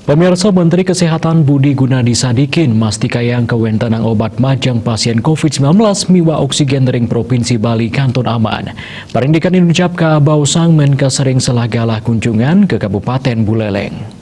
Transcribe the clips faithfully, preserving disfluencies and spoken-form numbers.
Pemirsa, Menteri Kesehatan Budi Gunadi Sadikin mastikayang kawéntenan obat majeng pasien covid sembilan belas miwah oksigen ring Provinsi Bali kantun aman. Parindikan inucap ka Bausang Menkes ring selah galah kunjungan ke Kabupaten Buleleng.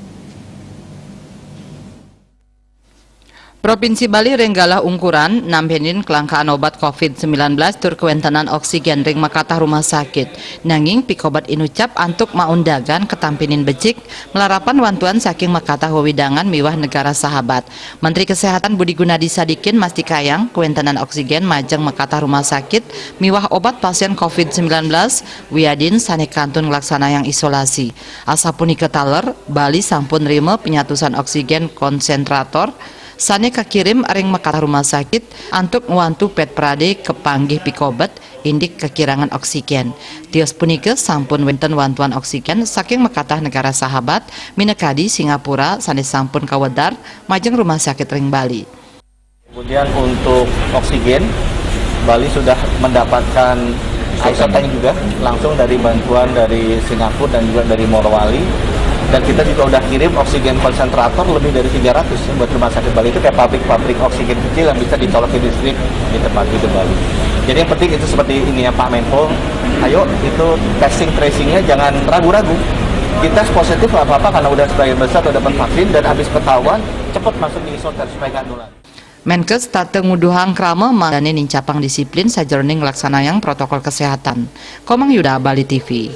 Provinsi Bali ring galah ungkuran nambénin kelangkaan obat covid sembilan belas tur kawéntenan oksigen ring makatah rumah sakit. Nanging pikobet inucap antuk maundagan katampinin becik, malarapan wantuan saking makatah wewidangan miwah negara sahabat. Menteri Kesehatan Budi Gunadi Sadikin mastikayang kawéntenan oksigen majeng makatah rumah sakit miwah obat pasien covid sembilan belas wiadin sané kantun nglaksanayang isolasi. Asapunika taler, Bali sampun nrima penyatusan oksigen konsentrator sané kakirim ring makatah rumah sakit antuk ngwantu pét pradé kapanggih pikobet indik kakirangan oksigen. Tios punika sampun wénten wantuan oksigen saking makatah negara sahabat, minakadi Singapura sané sampun kawedar majeng rumah sakit ring Bali. Kemudian untuk oksigen, Bali sudah mendapatkan air tank juga langsung dari bantuan dari Singapura dan juga dari Morowali. Dan kita juga udah kirim oksigen konsentrator lebih dari tiga ratus buat rumah sakit Bali. Itu kayak pabrik-pabrik oksigen kecil yang bisa dicolokin listrik di tempat itu, Bali. Jadi yang penting itu seperti ini ya, Pak Menko. Ayo, itu testing tracingnya jangan ragu-ragu. Dites positif nggak apa-apa karena udah sebagian besar udah dapat vaksin dan habis ketahuan, cepet masuk di isoter supaya nggak nular. Menkes tata nguduhang krama mangdané nincapang disiplin sajeroning nglaksanayang protokol kesehatan. Komang Yuda, Bali T V.